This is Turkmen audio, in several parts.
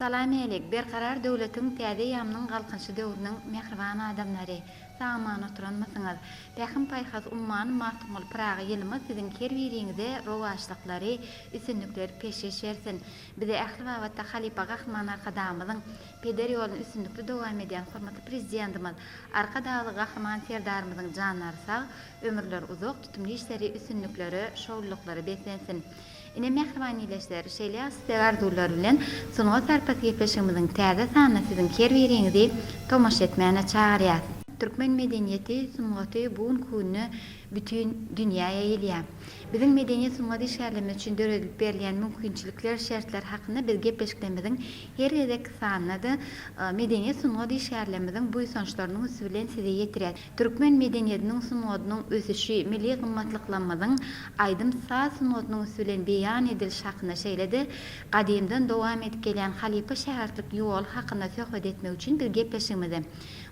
Salam-helik, Berkarar döwletiň täze eýýamynyň Galkynyşy döwrüniň mähriban adamlary! Sag-aman oturanmysyňyz? Pähim-paýhas ummany Magtymguly Pyragy ýylymyz siziň her biriňize rowaçlyklary, üstünlikleri peşgeş bersin! Bize ähli babatda halypa Gahryman Arkadagymyzyň peder ýoluny üstünlikli dowam edýän hormatly Prezidentimiz Arkadagly Gahryman Serdarymyzyň janlary sag, ömürleri uzak, tutumly işleri üstünliklere, şowlulyklara beslensin! Ine, mähriban ildeşler, şeýle ýagşy isleg-arzuwlar bilen Sungat sarpasy gepleşigimiziň täze sanyna siziň her biriňizi tomaşa etmäne çagyrýas. Türkmen medeniýeti, sungaty bu günki günde bütin dünýä ýaýylýar. Biziň medeniýet-sungat işgärlerimiz üçin döredilip berilýän mümkinçilikler, şertler hakynda biz gepleşiklerimiziň her gezekki sanynda-da medeniýet-sungat işgärlerimiziň buýsançlarynyň üsti bilen size ýetirýäs. Türkmen medeniýetiniň sungatynyň ösüşi, milli gymmatlyklarymyzyň aýdym-saz sungatynyň üsti bilen beýan edilişi hakynda, şeýle-de gadymdan dowam edip gelýän halypa-şägirtlik ýoly hakynda söhbet etmek üçin biz gepleşigimizi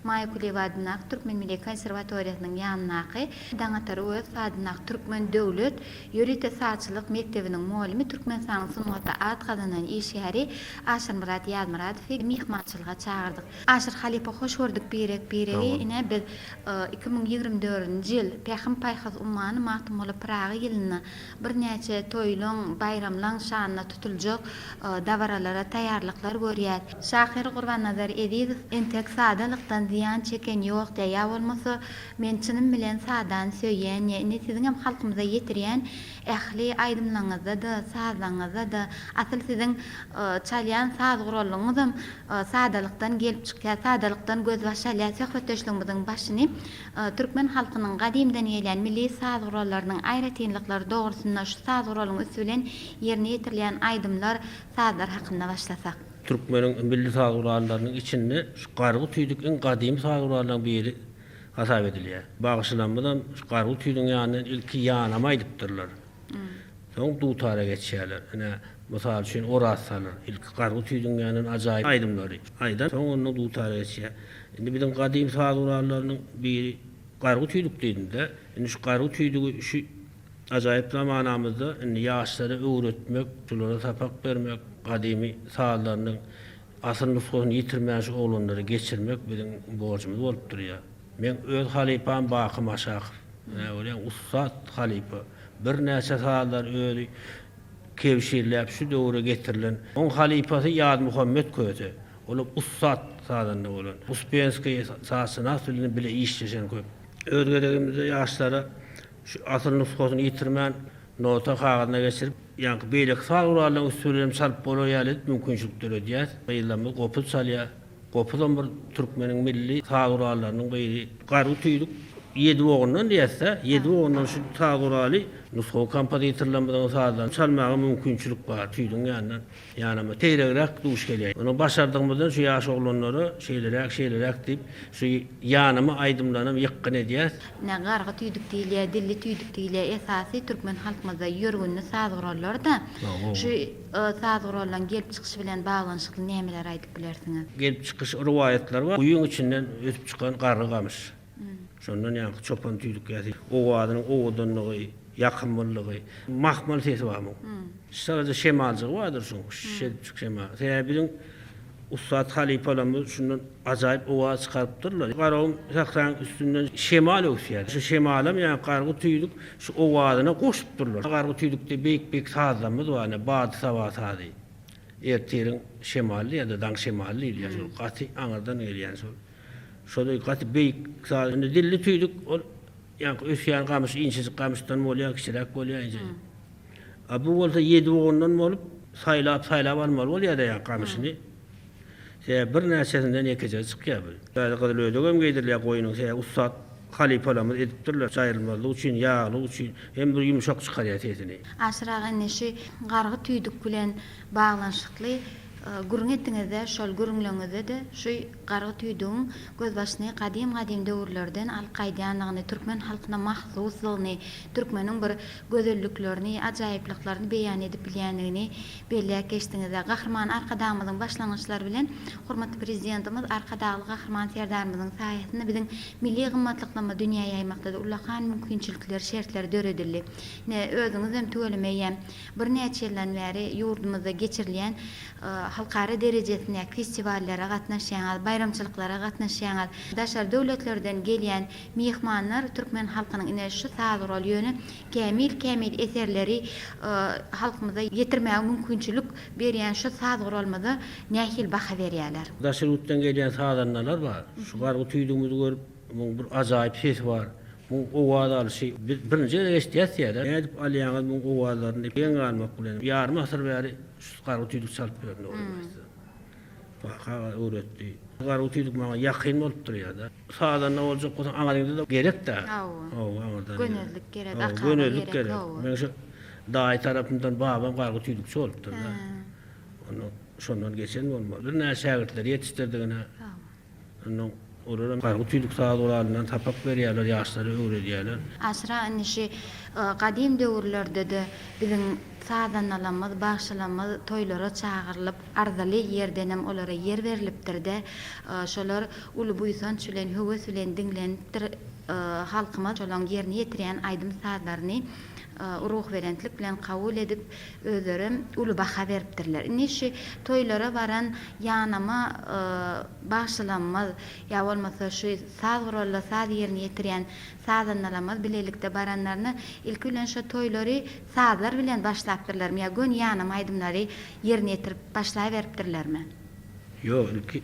Maýa Kulyýewa adyndaky Türkmen milli konserwatoriýasynyň ýanyndaky Daňatar Öwezow adyndaky Türkmen döwlet ýörite sazçylyk mekdebiniň mugallymy, Türkmenistanyň sungatda at gazanan işgäri Aşyrmyrat Ýazmyradowy myhmançylyga çagyrdyk. Aşyr halypa hoş gördük birek biregi ine biz 2024-nji ýyl Pähim paýhas ummany Magtymguly Pyragy ýylynda birnäçe toýlaň baýramlaň şanyna tutuljak dabaralara taýýarlyklar görýäs. Şahyr Gurbannazar Ezizow entek sadalykdan zyýan çeken ýok diýýär ýa bolmasa men çynym bilen sadany söýýän diýýär indi siziňem halkymyza ýetirýän ähli aýdymlaňyzda-da sazlaňyzda-da asyl siziň çalýan saz gurallygyňyzam Sadalykdan gelip çykýar, sadalykdan gözbaş alýar. Söhbetdeşligimiziň başyny türkmen halkynyň gadymdan gelýän milli saz gurallarynyň aýratynlyklary dogrusynda, şu saz guralyň üsti bilen ýerine ýetirilýän aýdymlar, sazlar hakynda başlasak. Türkmeniň milli saz gurallarynyň içinde şu gargy tüýdük iň gadymy saz gurallaryň biri hasap edilýär. Bagşylarymyzam şu gargy tüýdügiň ýanyndan ilki ýanama aýdypdyrlar. Soň dutara geçýärler. Ine, mysal üçin, Oraz Salyr ilki Gargy tüýdügiň ýanyndan ajaýyp aýdymlary aýdan, soň onda dutara geçýär. Indi biziň gadym saz gurallarynyň biri gargy tüýdük diýdim-de. Indi şu gargy tüýdügi şu ajaýyp zamanamyzda indi ýaşlara öwretmek, şulara sapak bermek, gadymy sazlarynyň asyl nusgasyny ýitirmän şu oglanlara geçirmek biziň borjumyz bolup durýar. Meň öz halypam Baky Maşakow. Ine görýäň, ussat halypa. Birnäçe sazlar özi kebşirläp şu döwre getirilen. Oň halypasy Ýazmuhammet Köse. Olam ussat sazanda bolan. Uspenskiý sazşynas bilen bile işleşen köp. Öz gezegimizde ýaşlara şu asyl nusgasyny ýitirmän nota kagyzyna geçirip, ýaňky beýleki saz gurallaryň üsti bilen hem çalyp bolar ýaly edip mümkinçilik döredýäs. Gyzlarymyz gopuz çalýar. Gopuzam bir türkmeniň milli saz gurallarynyň biri. Gargy tüýdük ýedi bogundan diýäs-dä, ýedi bogundan şu saz guraly nusgawy kompozitorlarymyzyň sazlaryny çalmaga mümkinçilik bar. Tüýdügiň ýanyndan ýanama seýregräk duş gelýär. Ony başardygymyzdan şu ýaş oglanlara şeýleräk, şeýleräk diýip, şu ýanama aýdymlarynam ýykgyn edýäs. Ine, gargy tüýdük diýilýär, dilli tüýdük diýilýär. Esasy türkmen halkymyzda ýörgünli saz gurallary-da şu saz gurallaryň gelip çykyşy bilen baglanyşykly nämeleri aýdyp bilersiňiz? Gelip çykyş rowaýatlary bar. Guýyň içinden ösüp çykan garry gamyş. Şondan ýaňky çopan tüýdük ýasy. Owazynyň owadanlygy, ýakymlylygy, mahmal sesi bar muň. Şalaja şemaljygy bardyr şuň, şeýdipjik şemal. Sebäbi biziň ussat halypalarymyz şundan ajaýyp owaz çykarypdyrlar. Garagum sähraň üstünden şemal öwüsýär. Şu şemalam ýaňky gargy tüýdük şu owazyna goşupdyrlar. Gargy tüýdükde beýik-beýik sazlarymyz bar, ine, Bady-saba sazy. Ertiriň şemaly ýa-da daň şemaly diýilýär şol gaty aňyrdan gelýän şol. Şol gaty beýik saz. Indi dilli tüýdük ol ýaňky ösýän gamyş inçejik gamyşdan bolýar, kiçiräk bolýar inçejik. A bu bolsa ýedi bogundan bolup saýlap saýlap almaly bolýar-da ýaňky gamyşyny. Sebäbi birnäçesinden ýekeje çykýar bu. Täze gyzyl ödegem geýdirilýär goýnuň sebäbi ussat halypalarymyz edipdirler jaýrylmazlyk üçin, ýaglyk üçin hem bir ýumşak çykarýar sesini. Aşyr aga indi şu gargy tüýdük bilen baglanyşykly gürrüň etdiňizde şol gürrüňleriňizde-de şu gargy tüýdügiň gözbaşyny gadym-gadym döwürlerden alyp gaýdýandygyny, türkmen halkyna mahsuslygyny, türkmeniň bir gözelliklerini, ajaýyplyklaryny beýan edip bilýändigini belläp geçdiňizde. Gahryman Arkadagymyzyň başlangyçlary bilen hormatly Prezidentimiz Arkadagly Gahryman Serdarymyzyň saýasynda biziň milli gymmatlyklarymyzy dünýä ýaýmakda-da ullakan mümkinçilikler, şertler döredildi. Ine, özüňizem tüweleme eýýäm birnäçe ýyldan bäri ýurdumyzda geçirilýän. Halkara derejesindäki festiwallara gatnaşýaňyz, baýramçylyklara gatnaşýaňyz. Daşary döwletlerden gelýän myhmanlar türkmen halkynyň ine şu saz guraly ýöne kämil-kämil eserleri halkymyza ýetirmäge mümkinçilik berýän şu saz guralymyza nähili baha berýärler? Daşary ýurtdan gelýän sazandalar bar. Şu gargy tüýdügimizi görüp, muň bir ajaýyp sesi bar. Muň owaz alşy, biz birinji gezek eşidýäs diýýärler. Nädip alýaňyz muň owazlaryny diýip geň galmak bilen, ýarym asyr bäri şu gargy tüýdük çalyp ýörün dogrymy aýtsam. Kaka öwretdi. Gargy tüýdük maňa ýakyn bolup durýar-da. Sazanda boljak bolsaň aňryňda-da gerek-dä. Hawa. Hawa, aňyrdan. Gönezlik gerek, akaba Gönezlik gerek, gerek. hawa. Meň şu daýy tarapymdan babam gargy tüýdükçi bolupdyr-da. Ondan şondan geçen bolmaly. Birnäçe şägirtleri ýetişdirdigine. Hawa. Ondan olaram gargy tüýdük saz guralyndan sapak berýärler, ýaşlara öwredýärler. Aşyra indi şu gadym döwürlerde-de biziň sazandalarymyz, bagşylarymyz toýlara çagyrylyp, arzyly ýerdenem olara ýer berlipdir-de, şolar uly buýsanç bilen, höwes bilen diňlenipdir. Halkymyz şolaryň ýerine ýetirýän aýdym-sazlaryny ruhubelentlik bilen kabul edip, özlerem uly baha beripdirler. Indi şu toýlara baran ýanama bagşylarymyz ýa bolmasa şu saz guralda saz ýerine ýetirýän sazandalarymyz bilelikde baranlarynda ilki bilen şo toýlary sazlar bilen başlapdyrlarmy ýa göni ýanama aýdymlary ýerine ýetirip başlaberipdirlermi? Ýok, ilki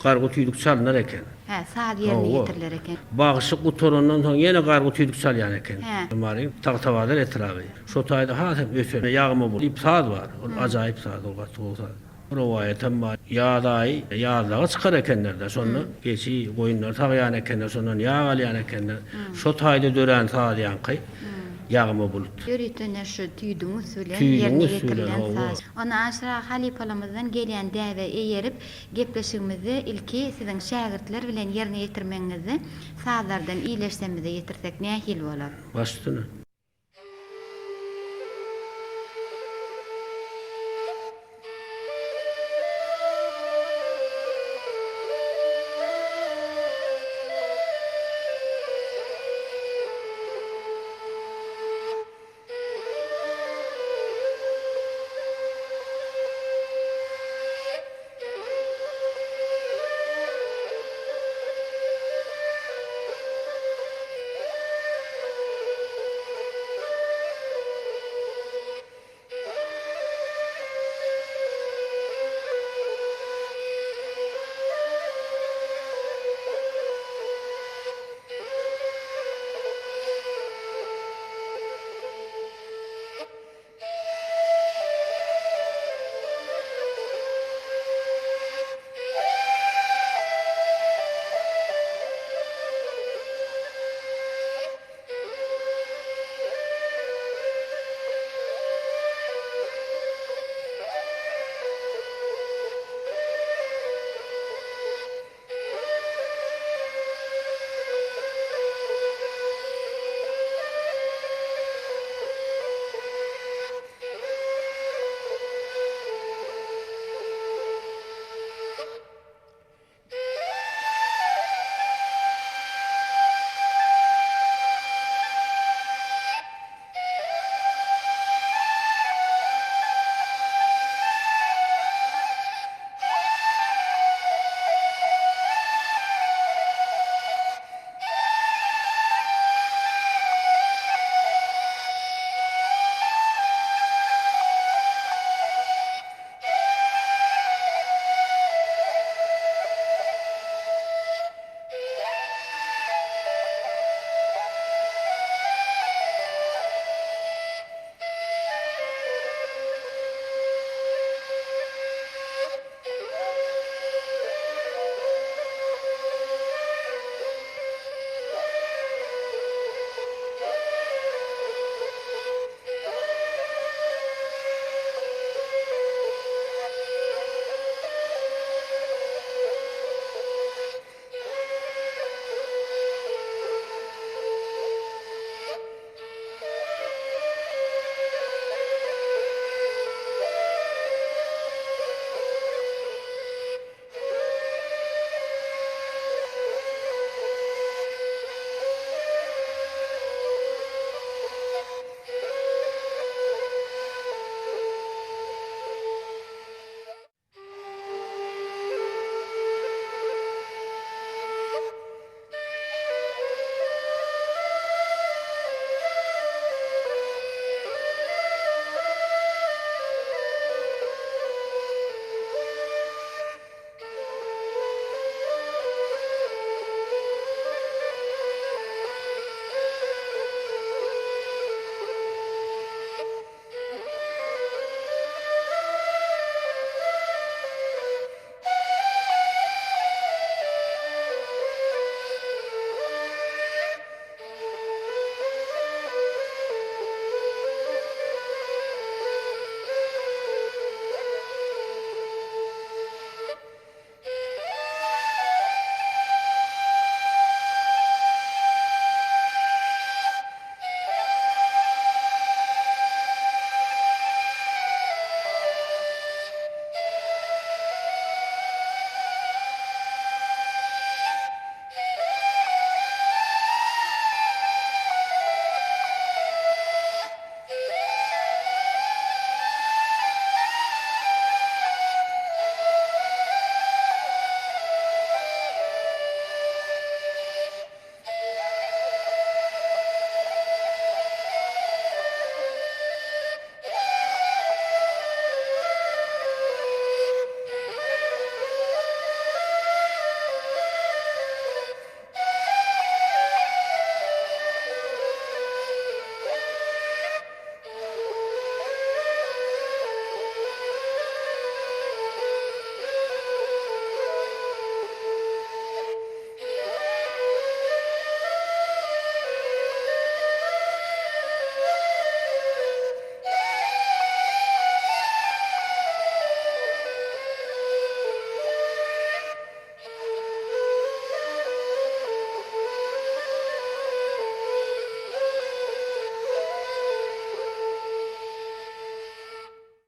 gargy tüýdük çalynar eken. Hä, saz ýerine ýetiriler eken. Bagşy gutarandan soň ýene gargy tüýdük çalýan eken. Hä. Maryň Tagtabazar etraby. Şo taýda has hem ösen Ýagma bul diýip saz bar. Ol ajaýyp saz, ol gaty gowy saz. Rowaýatam bar. Ýaz aýy ýazlaga çykar ekenler-de, şonda geçi, goýunlary sagýan ekenler, şondan ýag alýan ekenler. Şo taýda dörän saz ýaňky Ýagma bulut. Ýörite şu tüýdügiň üsti bilen Tüýdügiň ýerine üsti bilen, ýetirilen hawa. saz. Onda Aşyr aga halypalarymyzdan gelýän däbe eýerip, gepleşigimizde ilki siziň şägirtler bilen ýerine ýetirmegiňizde sazlardan iýleşsemize ýetirsek nähili bolar? Baş üstüne.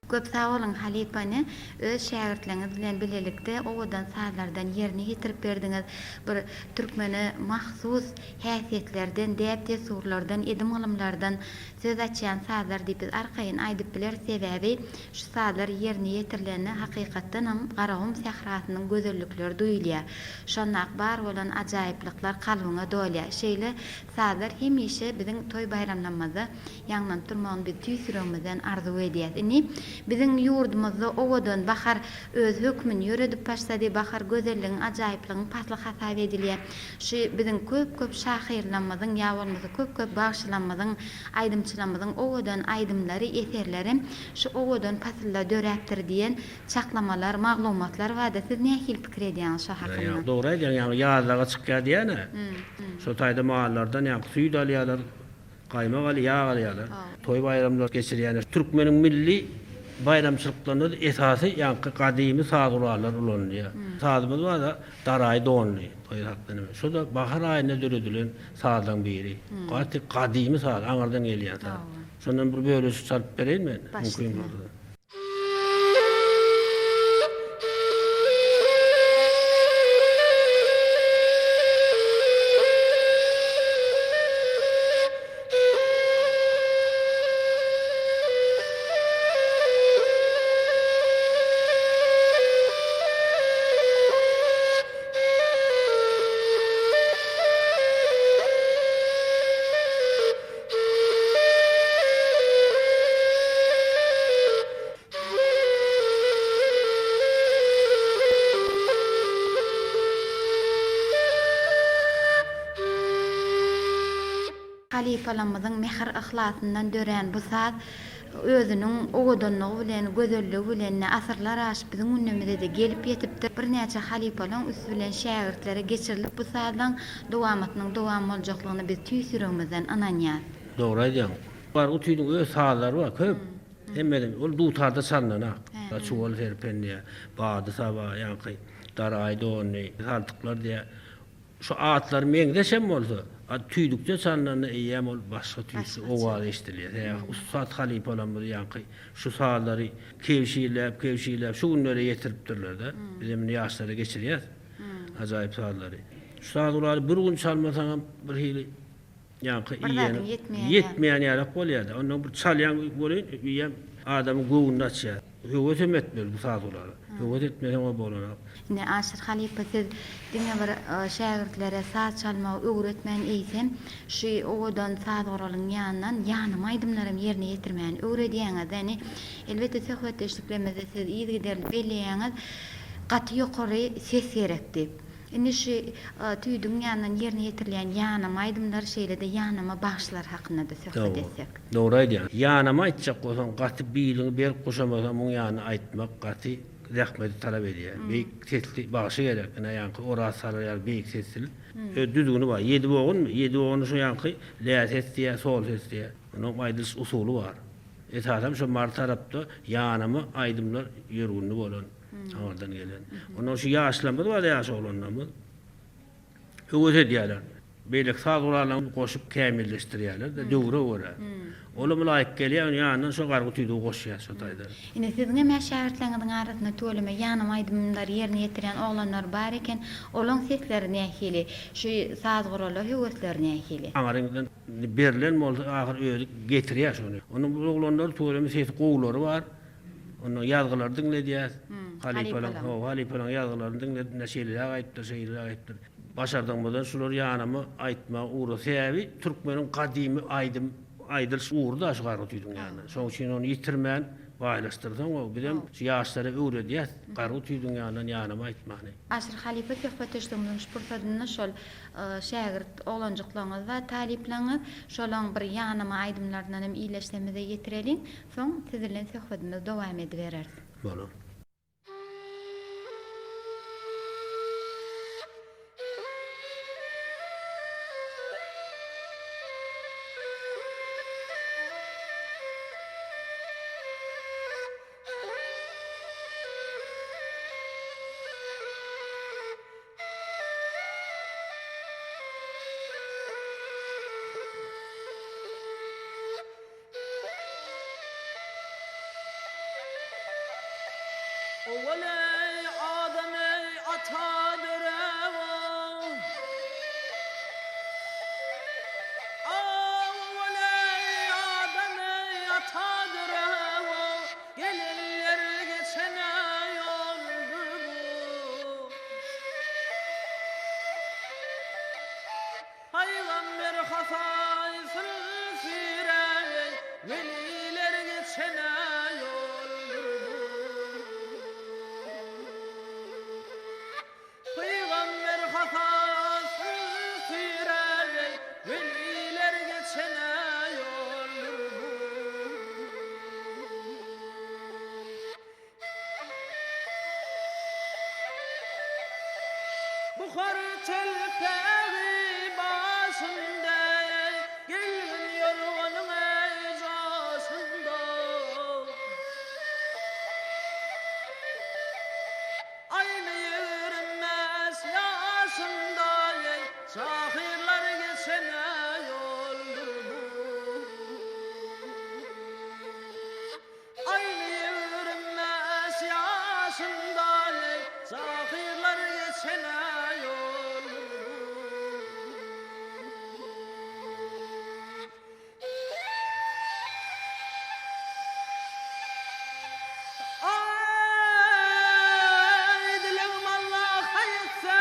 Köp sag boluň halypa ine öz şägirtleriňiz bilen bilelikde owadan sazlardan ýerine ýetirip berdiňiz bir türkmene mahsus häsiýetlerden däp dessurlardan edim gylymlardan söz açýan sazlar diýip biz arkaýyn aýdyp bileris sebäbi şu sazlar ýerine ýetirilende hakykatdanam Garagum sährasynyň gözellikleri duýulýar şondaky bar bolan ajaýyplyklar kalbyňa dolýar şeýle sazlar hemişe biziň toý baýramlarymyzda ýaňlanyp durmagyny biz tüýs ýüregimizden arzuw edýäs. Indi biziň ýurdumyzda owadan bahar öz hökmüni ýöredip başlady. Bahar gözelligiň, ajaýyplygyň pasly hasap edilýär. Şu biziň köp-köp şahyrlarymyzyň ýa bolmasa köp-köp bagşylarymyzyň, aýdymçylarymyzyň owadan aýdymlary, eserleri şu owadan pasylda döräpdir diýen çaklamalar, maglumatlar bardy. Siz nähili pikir edýäňiz şo hakynda? Dogry aýdýaň, ýaňy ýazlaga çykýar diýýän-ä. Şo taýda mallardan ýaňky süýt alýarlar. Gaýmak al, ýag alýarlar. Toý-baýramlar geçirýärler. Türkmeniň milli baýramçylyklarynda esasy ýaňky gadymy saz gurallar ulanylýar. Sazymyz bar-da, daraýy donly, toý hakda neme. Şo-da bahar aýynda döredilen sazlaryň biri. Gaty gadymy saz, aňyrdan gelýän saz. Şondan bir bölejik çalyp bereýin men, mümkin bolsa. Halypalarymyzyň mähir-yhlasyndan dörän bu saz özüniň owadanlygy bilen, gözelligi bilen asyrlar aşyp biziň günlerimize-de gelip ýetipdir. Birnäçe halypalaryň üsti bilen şägirtlere geçirilip bu sazlaryň dowamatynyň dowam boljaklygyna biz tüýs ýüregimizden ynanýas. Dogry aýdýaň. Bargy tüýdüň öz sazlary bar köp. Hemmeden ol dutarda çalynan-a. Çuwal serpen diýýär, Bady saba, ýaňky Daraý donly, Saltyklar diýýär. Şu atlar meňzeşem bolsa, a tüýdükde çalnanda eýýäm ol başga tüýsli owaz eşidilýär. Sebäbi ussat halypalarymyz ýaňky şu sazlary kebşirläp, kebşirläp şu günlere ýetiripdirler-de. Bizem indi ýaşlara geçirýäs ajaýyp sazlary. Şu saz guraly bir gün çalmasaňam birhili Ýaňky Bir iýeni zadyň ýetmeýän ýetmeýän ýalak bolýar-da. Ondan bir çalýaň welin, iýen adamyň göwnüni açýar. Höwesem etmeli bu saz gurala. Höwes etmeseň o bolanok. Ine, Aşyr halypa siz diňe bir şägirtlere saz çalmagy öwretmän eýsem, şu owadan saz guralyň ýanyndan ýanama aýdymlaram ýerine ýetirmäni öwredýäňiz. Ýani, elbetde söhbetdeşliklerimizde siz yzygiderli belleýäňiz, gaty ýokary ses gerek diýip. Indi şu tüýdügiň ýanyndan ýerine ýetirilýän ýanama aýdymlar, şeýle-de ýanama bagşylar hakynda-da söhbet etsek. Dogry aýdýaň. Ýanama aýtjak bolsaň gaty biliňi berk guşamasaň muň ýanyna aýtmak gaty zähmeti talap edýär. Beýik sesli bagşy gerek. Ine ýaňky Oraz Salyr ýaly beýik sesli. Öz düzgüni bar. Ýedi bogunmy? Ýedi boguny şu ýaňky lä ses diýýär, sol ses diýýär. Onuň aýdylyş usuly bar. Esasam şo Mary tarapda ýanama aýdymlar ýörgünli bolan. Aňyrdan gelen. Ondan şu ýaşlarymyz bar, ýaş oglanlarymyz. Höwes edýärler. Beýleki saz gurallaryny goşup kämilleşdirýärler-de, döwre görä. Olam laýyk gelýär, onuň ýanyndan şo gargy tüýdügi goşýar şo taýda. Ine, siziň hem-ä şägirtleriňiziň arasynda tüweleme ýanam aýdymlary ýerine ýetirýän oglanlar bar eken. Olaň sesleri nähili? Şu saz gurala höwesleri nähili? Aňryňdan berlen bolsa ahyr özi getirýär şony. Onuň bu oglanlar tüweleme sesi gowulary bar. Onda ýazgylary diňledýäs. Halypalaň, hawa, halypalaň ýazgylaryny diňledip, ine şeýleräk aýypdyr, şeýleräk aýypdyr. Başardygymyzdan şulary ýanama aýtmaga ugra. Sebäbi türkmeniň gadymy aýdym aýdylyş ugry-da şu gargy tüýdüň ýanynda. Şonuň üçin ony ýitirmän baýlaşdyrsaň gowy. Bizem şu ýaşlara öwredýäs gargy tüýdüň ýanyndan ýanama aýtmany. Aşyr halypa söhbetdeşligimiziň şu pursadynda şol şägirt oglanjyklaryňyz bar, talyplaryňyz. Şolaň bir ýanama aýdymlaryndan hem illeşsemize ýetireliň. Soň siz bilen söhbedimizi dowam edibereris. Bolar. Owal eý Adam eý ata döräwo. Owal eý Adam eý ata döräwo. Gelenler geçene ýoldur bu. Pygamber hasaýsyn süre, Weliler geçene ýoldur bu. Pygamber hasasyn süre, Weliler geçene ýoldur bu. Buhar telpegi başynda, Gelgin ýorganyň ejasynda. Aýny 25 ýaşynda, Şahyrlar geçene ýoldur bu. Aýny 25 ýaşynda, Şahyrlar geçene ýoldur bu. Aý, dilegim Allaha ýetse,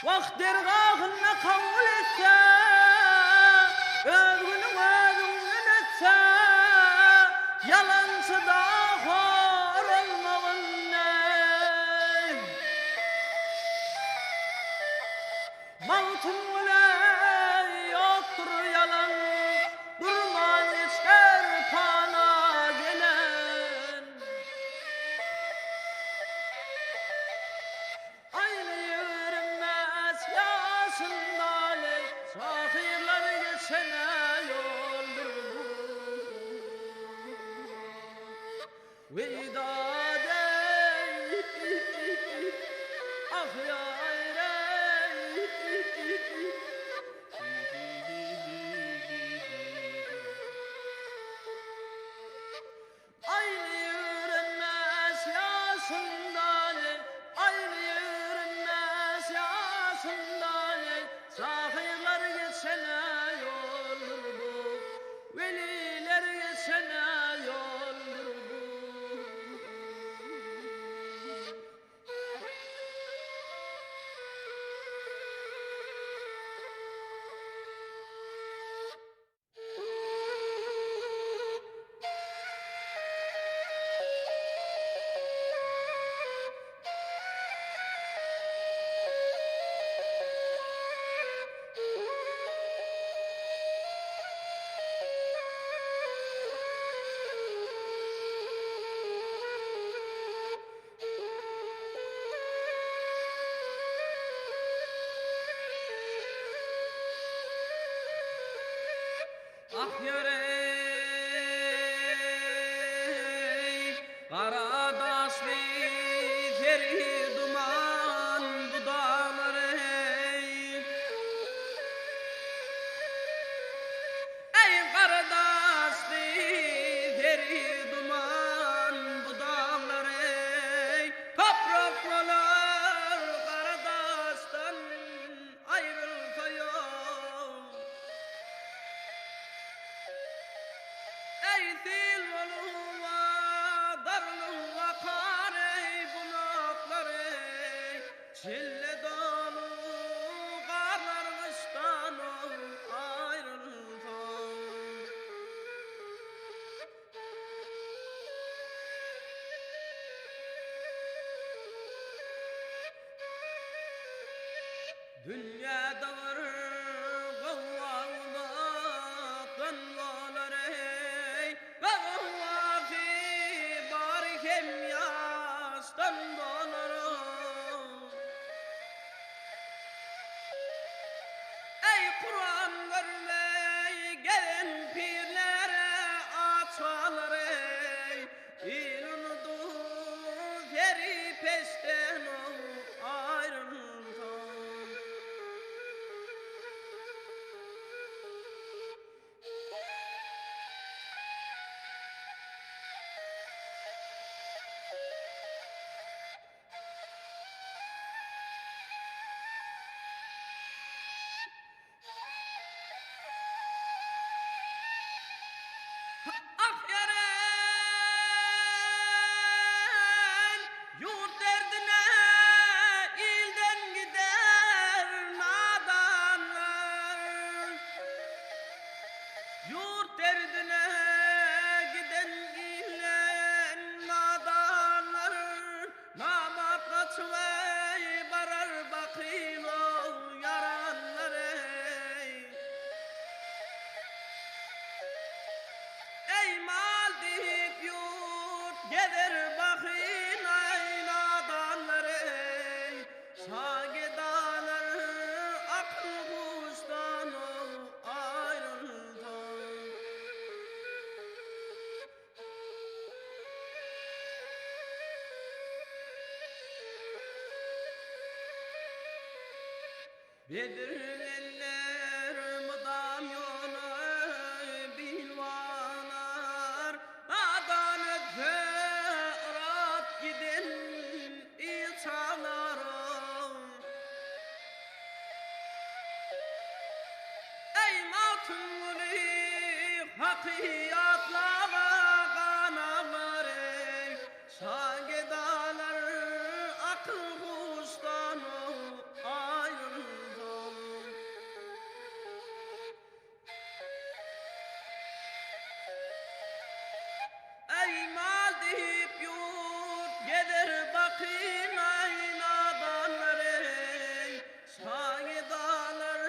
Wah, dergahynda kabul etse, Öz günüň özüňden ötse, Ýalançyda hor olmagyn eý. Magtymguly ýokdur ýalan, Durman geçer pana gelen. Aýny 25 ýaşynda Şahyrlar geçene ýoldur bu. Weýdad eý, ah ýar eý. Aýny 25 ýaşynda Aýny 25 ýaşynda Şahyrlar geçene ýoldur bu. Weliler geçene ýoldur bu. Ah ýar eý, gara daşly seri duman bu daglar eý. Eý gara daşly seri duman bu daglar eý. Toprak bolar gara daşdan aýrylsa ýol. Eý sil boluwa darlywa kar eý bulaklar eý. Çille dolu garlar gyşdan aýrylsa. Dünýäde bir gowga uzakdan bolar eý, Gowgasy bary hem ýaşdan bolar. Eý Kuran görmeý gezen pirlere açalar eý, Il unudyp seri peşden aýrylsam. Ah ýaren, ýurt derdine ilden gider nadanlar. Ýurt derdine giden ilden nadanlar, Namart gaçyp eý barar bakyn ol ýaranlar eý. Eý mal diýip ýurt gezer bakyn eý nadanlar eý. Şa gedalar akyl huşdan ol aýrylsa. Bedirgenler mydam ýola bil baglar, Nadan ötse yrap giden il çalar. Eý Magtymguly haky ýatlama gan aglar eý Şa gedalar akyl huşdan aýrylsa. Eý mal diýip ýurt gezer bakyn aý nadanlar eý Şagedalar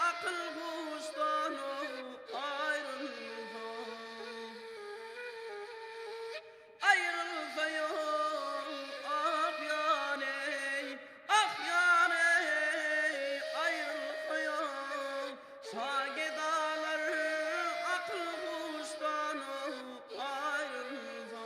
akyl huşdan aýrylsa. Aýrylsa ýol ah ýan eý, ah ýan eý, aýrylsa ýol Şagedalar akyl huşdan aýrylsa.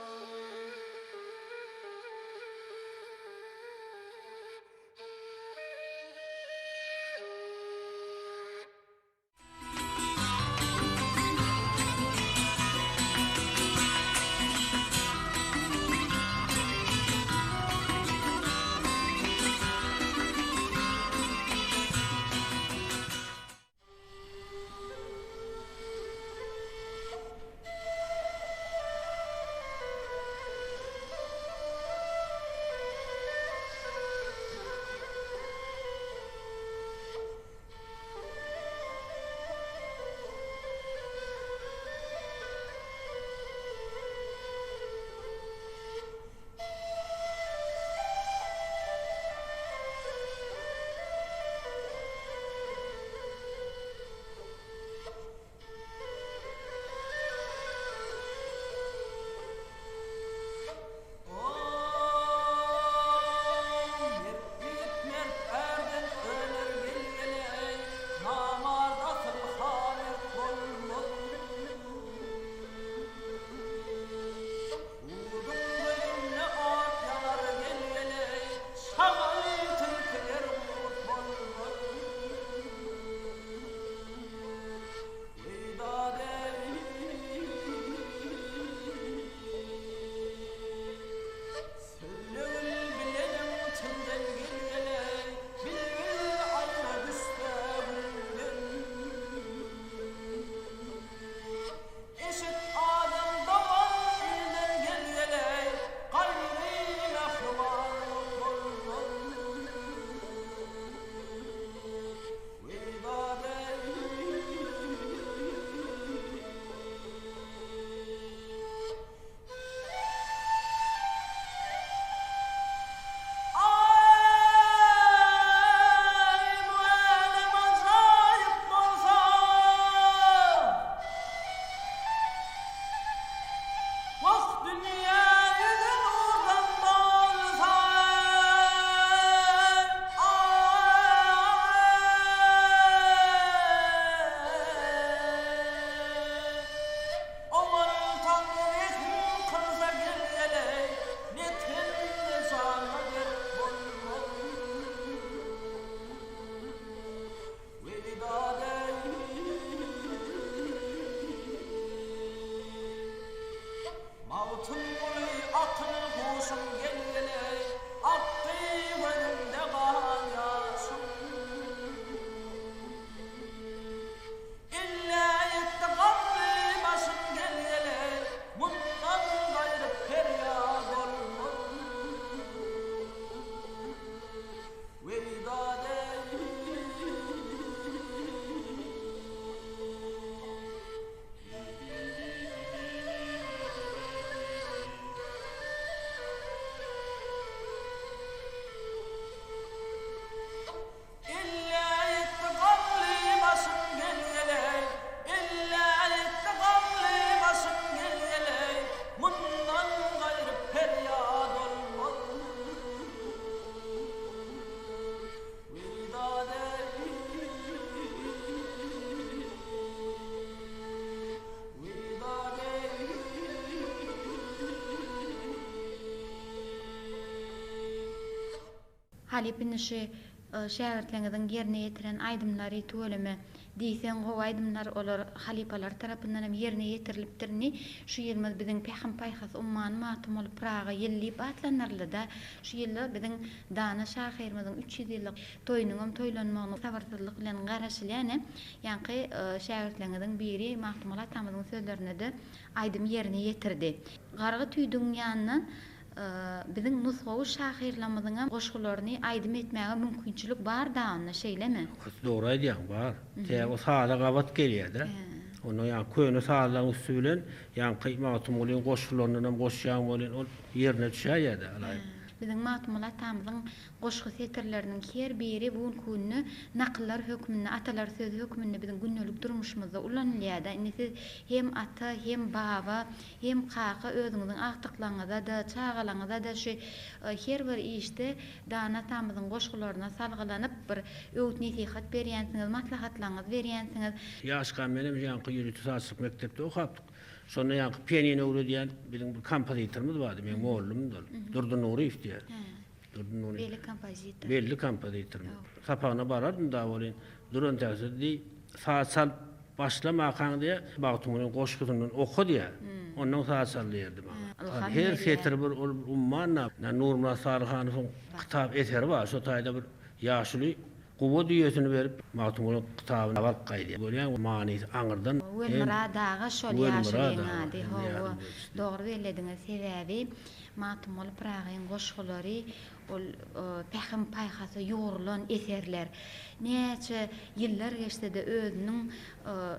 Halypa indi şu şägirtleňiziň ýerine ýetiren aýdymlary tüweleme diýseň gowy aýdymlar olar halypalar tarapyndan hem ýerine ýetirilipdir indi şu ýylymyz biziň Pähim paýhas ummany Magtymguly Pyragy ýyly diýip atlandyryldyda şu ýylda biziň dana şahyrymyzyň 300 ýyllyk toýunyňam toýlanmagyna sabyrsyzlyk bilen garaşylýan ýaňky şägirtleňiziň biri Magtymguly atamyzyň sözlerine-de aýdym ýerine ýetirdi. Gargy tüýdügiň ýanyndan biziň nusgawy şahyrlarymyzyňam goşgularyny aýdym etmäge mümkinçilik bar-da onda, şeýlemi? Gaty dogry aýdýaň, bar. Sebäbi o saza gabat gelýär-de. Onda ýaňky köne sazlaryň üsti bilen ýaňky Magtymgulyň goşgularyndanam goşýaň welin ol ýerine düşäýýär-de alaýyp. Biziň Magtymguly atamyzyň Goşgy setirleriniň her biri bu günki günde nakyllar hökmünde, atalar sözi hökmünde biziň gündelik durmuşymyzda ulanylýar-da. Indi siz hem ata, hem baba, hem kaka özüňiziň agtyklaryňyza-da, çagalaryňyza-da şu her bir işde dana atamyzyň goşgularyna salgylanyp bir öwüt-nesihat berýänsiňiz, maslahatlaryňyzy berýänsiňiz. Ýaşkam menem ýaňky ýörite sazçylyk mekdepde okapdyk. Şonda ýaňky pianino öwredýän biziň bir kompozitorymyz bardy, meň mollumdy ol. Durdy Nuryýew diýýär. Belli kompozitor. Belli kompozitor. Sapagyna barardym da welin, duran täze diý, saz çalyp başlamakaň diýýär, Bagtymgulyň goşgusyndan oka diýýär. Ondan saz çal diýerdi maňa. Her setir bir ol bir umman-da. Nurmyrat Saryhanowyň kitap eseri bar, şo taýda bir ýaşuly guba düýesini berip, Magtymgulyň kitabyny alyp gaýdýar. Görýäňmi, manysy aňyrdan. Welmyrat aga şol ýaşulyň ady. Hawa, dogry bellediňiz. Sebäbi Magtymguly Pyragyň goşgulary ol pähim-paýhasa ýugrulan eserler. Näçe ýyllar geçse-de özüniň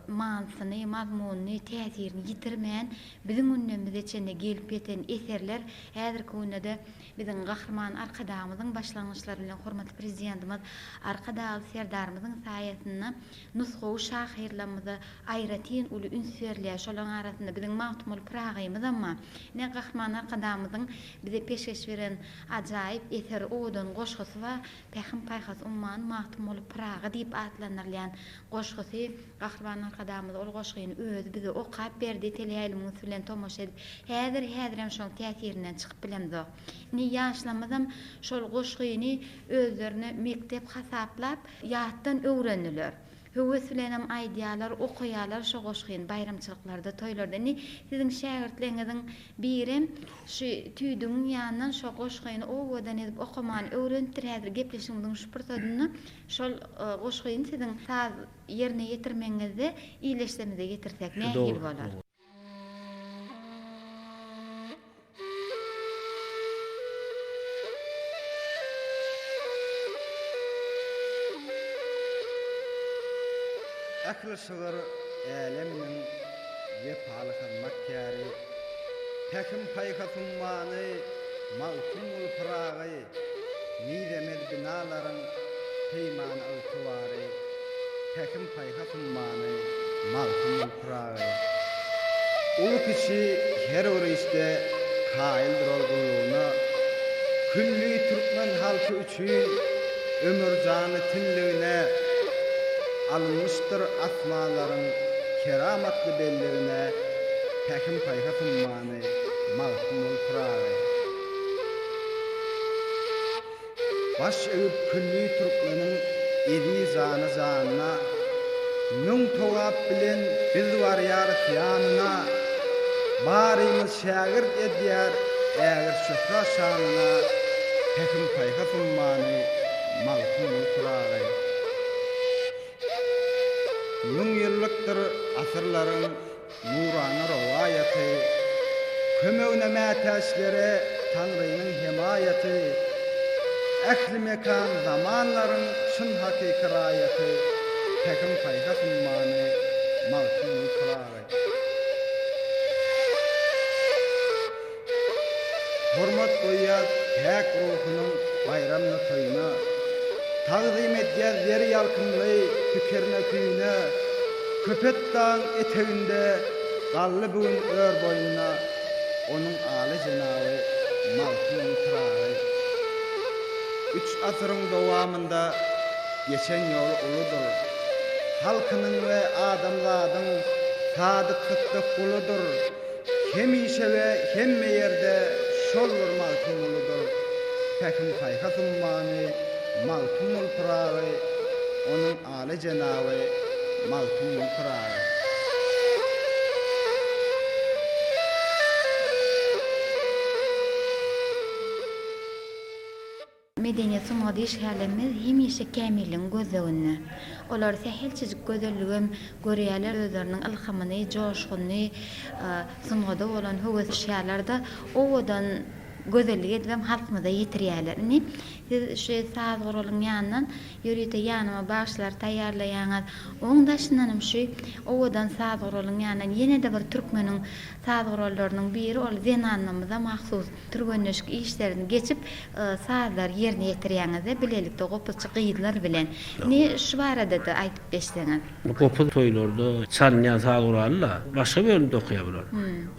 manysyny, mazmunyny, täsirini ýitirmän biziň günlerimize çenli gelip ýeten eserler häzirki günde-de biziň Gahryman Arkadagymyzyň başlangyçlary bilen hormatly Prezidentimiz Arkadagly Serdarymyzyň saýasynda nusgawy şahyrlarymyza aýratyn uly üns berilýär. Şolaryň arasynda biziň Magtymguly Pyragymyzam bar. Ine, Gahryman Arkadagymyzyň bize peşgeş beren ajaýyp eseri, owadan goşgusy bar. Pähim-paýhas ummany Magtymguly Pyragy diýip atlandyrylýan goşgusy. Gahryman Arkadagymyz ol goşgyny özi bize okap berdi, teleýaýlymyň üsti bilen tomaşa edip, häzir-häzirem şoň täsirinden çykyp bilemzok. Indi ýaşlarymyzam şol goşgyny özlerine mekdep hasaplap, ýatdan öwrendiler. Höwes bilenem aýdýarlar, okaýarlar şo goşgyny baýramçylyklarda, toýlarda. Indi siziň şägirtleňiziň birem şu tüýdügiň ýanyndan şo goşgyny owadan edip okamany öwrenipdir. Häzir gepleşigimiziň şu pursadynda şol goşgyny siziň saz ýerine ýetirmegiňizde ildeşlerimize ýetirsek nähili bolar? Ähli şygyr äleminiň wepaly hyzmatkäri, Pähim-paýhas ummany Magtymguly Pyragy, Mizemez binalaryň peýmany-ygtybary, Pähim-paýhas ummany Magtymguly Pyragy. Uly-kiçi her bir işde kaýyldyr ol gullugyna, Külli türkmen halky üçin ömür-jany tilligine, Alynmyşdyr asmanlaryň keramatly belligine, Pähim-paýhas ummany Magtymguly Pyragy. Baş egip külli türkmeniň eziz jany janyna, Müň togap bilen biz barýarys ýanyna, Barymyz şägirt edýär ägirt şöhrat şanyna, Pähim-paýhas ummany Magtymguly Pyragy. Müňýyllykdyr asyrlaryň Nurana rowaýaty, Kömegine mätäçlere Taňrynyň hemaýaty, Ähli mekan zamanlaryň çyn hakyky raýaty, Pähim-paýhas ummany Magtymguly Pyragy. Hormat goýýas päk ruhunyň baýramyna toýuna, Tagzym edýäs zer ýalkymly pikirine küýüne, Köpetdagyň eteginde galdy bu gün ör boýuna Onuň aly jenaby Magtymguly Pyragy. Üç asyryň dowamynda geçen ýoly uludyr, Halkynyň we adamzadyň sadyk sytdyk guludyr. Hemişe we hemme ýerde şol bir Magtymguludyr, Pähim-paýhas ummany. Magtymguly Pyragy, onuň Aly jenaby Magtymguly Pyragy. Medeniýet sungat işgärlerimiz hemişe kämilligiň gözleginde. Olar sähelçejik gözelligem görýärler, özleriniň ylhamyny, joşgunyny, sungata bolan höwes goşýarlar-da, owadan gözellik edibem halkymyza ýetirýärler. Indi siz şu saz guralyň ýanyndan ýörite ýanyma bagşylar taýýarlaýaňyz. Oň daşyndanam şu owadan saz guralyň ýanyndan ýene-de bir türkmeniň saz gurallarynyň biri ol zenanlarymyza mahsus türgenleşik işlerini geçip sazlary ýerine ýetirýäňiz-de bilelikde gopuzçy gyzlar bilen. Indi şu barada-da aýdyp geçseňiz. Bu gopuz toýlarda çalynýan saz guraly-da. Başga bölümde okaýar bular.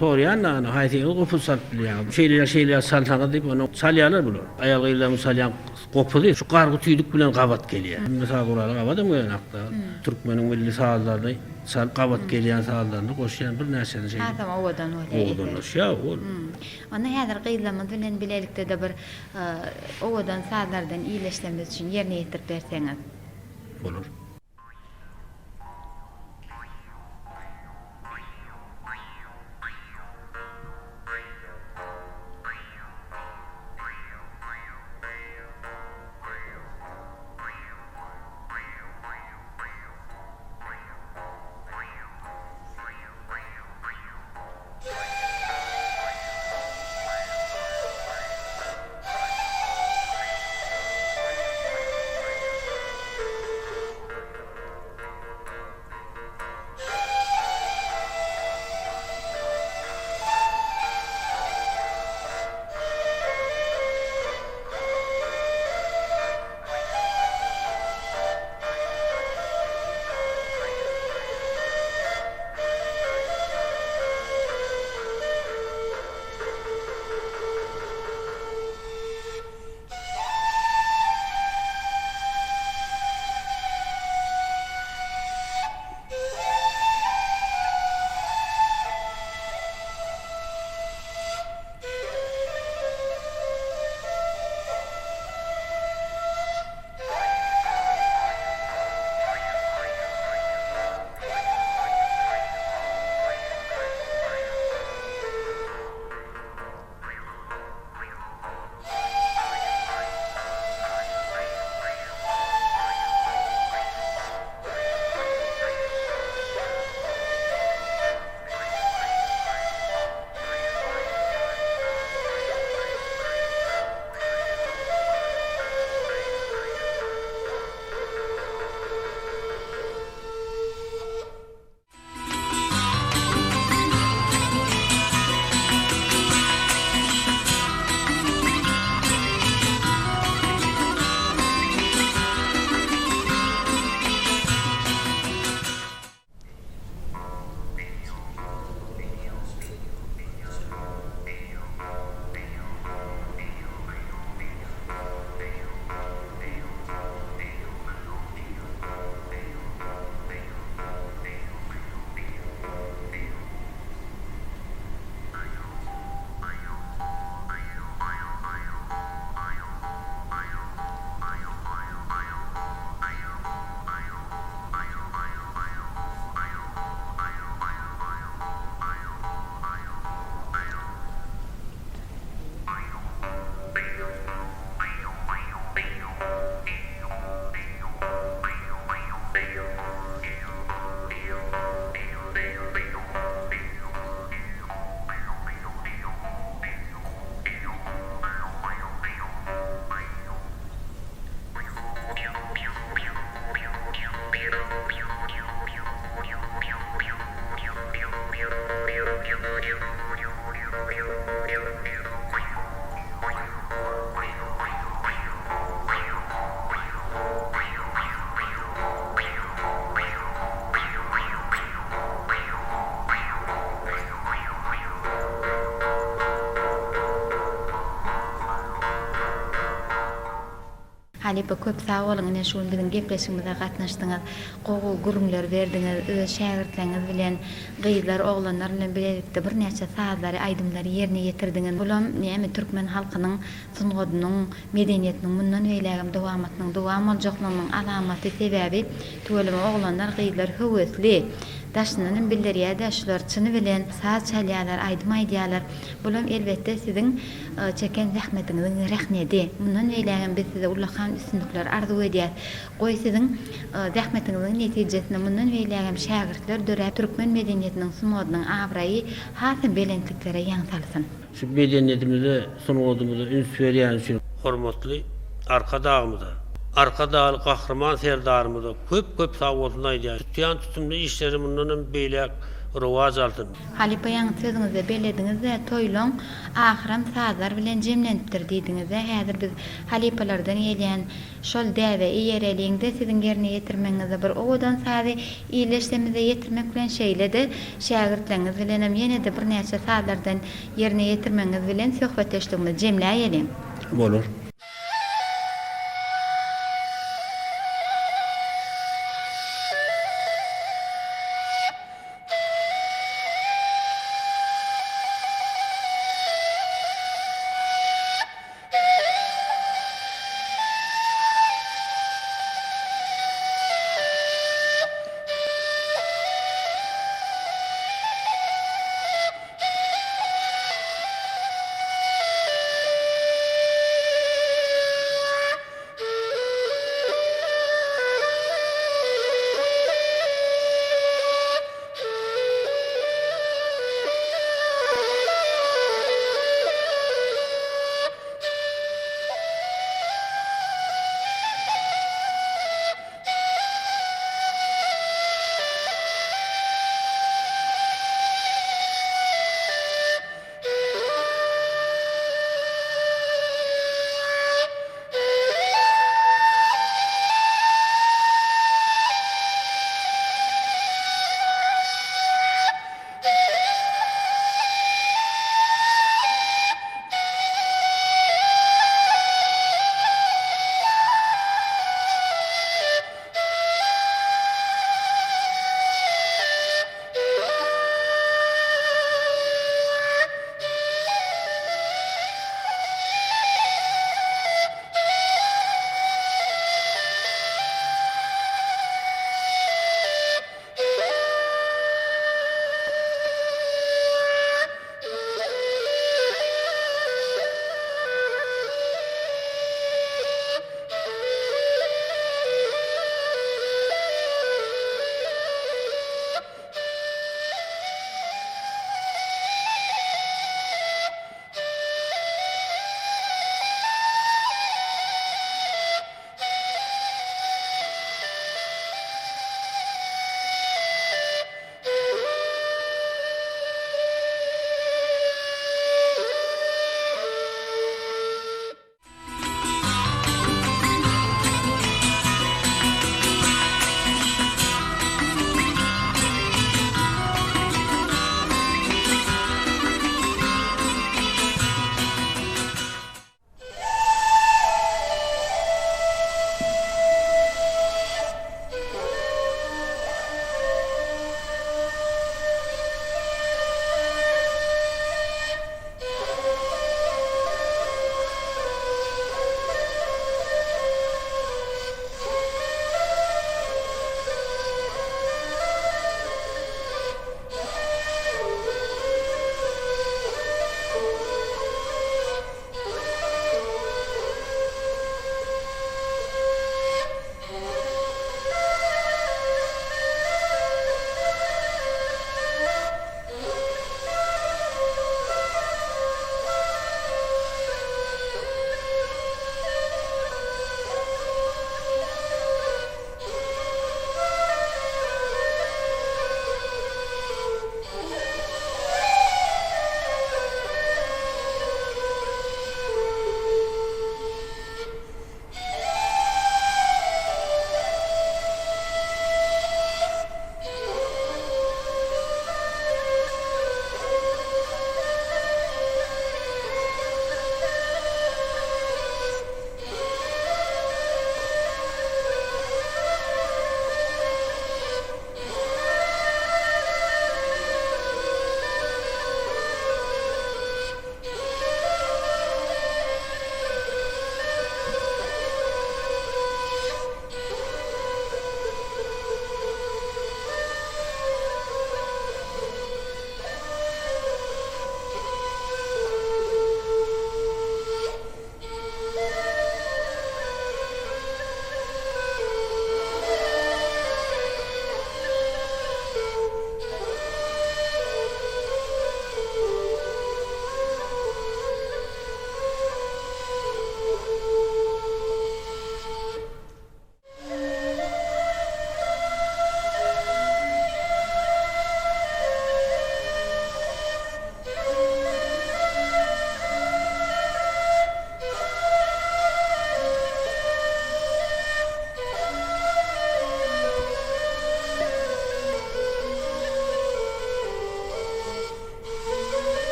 Soraýan-da ana haýsyňyz gopuz çalyp bilýäňiz? Şeýle şeýle çalsaňyz diýip ony çalýarlar bular. Aýal-gyzlaryň çalýan gopuzy şu gargy tüýdük bilen gabat gelýär. Hemme saz guraly gabadam gelenok-da. Türkmeniň milli sazlaryny çalyp gabat gelýän sazlaryny goşýan birnäçesini şeýdip. Hasam owadan bolýar eser. Owadanlaşýar ol. Onda häzir gyzlarymyz bilen bilelikde-de bir owadan sazlardan illeşlerimiz üçin ýerine ýetirip berseňiz. Bolar. Halypa köp sag boluň ine şu gün biziň gepleşigimize gatnaşdyňyz. Gowy gürrüňler berdiňiz. Öz şägirtleriňiz bilen gyzlar oglanlar bilen bilelikde birnäçe sazlary aýdymlary ýerine ýetirdiňiz. Bulam näme türkmen halkynyň sungatynyň medeniýetiniň mundan beýlägem dowamatynyň dowam boljaklygynyň alamaty sebäbi tüweleme oglanlar gyzlar höwesli daşyndanam bildirýädä şular çyny bilen saz çalýalar aýdym aýdýalar bulam elbetde siziň çeken zähmetiňiziň rehnedi mundan beýlägem biz size ullakan üstünlikler arzuw edýäs goý siziň zähmetiňiziň netijesinde mundan beýlägem şägirtler döräp türkmen medeniýetiniň sungatynyň abraýy hasam belentliklere ýaň salsyn. Şu medeniýetimize, sungatymyza üns berýäni üçin hormatly Arkadagymyza, Arkadagly Gahryman Serdarymyza köp-köp sagbolsun aýdýan. Tutýan tutumly işleri mundan hem beýläk rowaç alsyn. Halypa ýaňy sözüňizde bellediňiz-dä toýlaň ahyram sazlar bilen jemlenipdir diýdiňiz-dä häzir biz halypalardan gelýän Şol däbe eýereliň-de, siziň ýerine ýetirmegiňizde bir owadan sazy illeşdemize ýetirmek bilen, şeýle-de şägirtleriňiz bilenem ýene-de birnäçe sazlardan ýerine ýetirmegiňiz bilen söhbetdeşligimizi jemläýeliň. Bolar.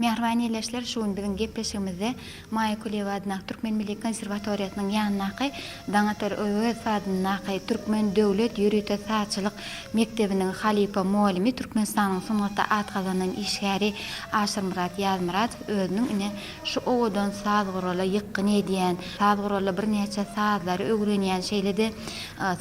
Mähriban ildeşler, şu gün biziň gepleşigimizde Maýa Kulyýewa adyndaky Türkmen milli konserwatoriýasynyň ýanyndaky Daňatar Öwezow adyndaky Türkmen döwlet ýörite sazçylyk mekdebiniň halypa mugallymy, Türkmenistanyň sungatda at gazanan işgäri Aşyrmyrat Ýazmyradow özüniň ine şu owadan saz gurala ýykgyn edýän, saz guralda birnäçe sazlary öwrenýän, şeýle-de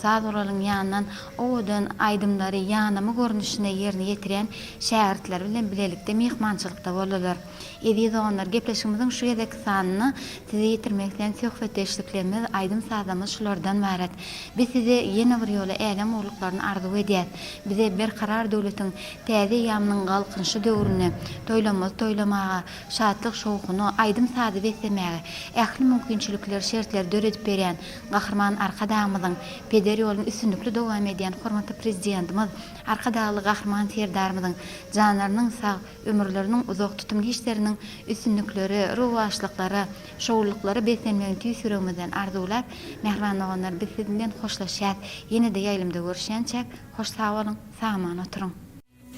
saz guralyň ýanyndan owadan aýdymlary ýanama görnüşinde ýerine ýetirýän şägirtleri bilen bilelikde myhmançylykda boldular. Eziz doganlar, gepleşigimiziň şu gezekki sanynda size ýetirmek islän söhbetdeşliklerimiz, aýdym-sazlarymyz şulardan ybarat. Biz size ýene bir ýola älem gurluklaryny arzuw edýäs. Bize Berkarar döwletiň täze eýýamynyň Galkynyşy döwründe toýlamyzy toýlamaga, şatlyk-şowhuna, aýdym-saza beslemäge ähli mümkinçilikleri, şertleri döredip berýän Gahryman Arkadagymyzyň peder ýoluny üstünlikli dowam edýän hormatly Prezidentimiz Arkadagly Gahryman Serdarymyzyň janlarynyň sag, ömürleriniň uzak, tutumly işleriniň üstünliklere, rowaçlyklara, şowlulyklara beslenmegini tüýs ýüregimizden arzuwlap, mähriban doganlar, biz siz bilen hoşlaşýas. Ýene-de ýaýlymda görüşýänçäk, hoş sag boluň, sag-aman oturyň!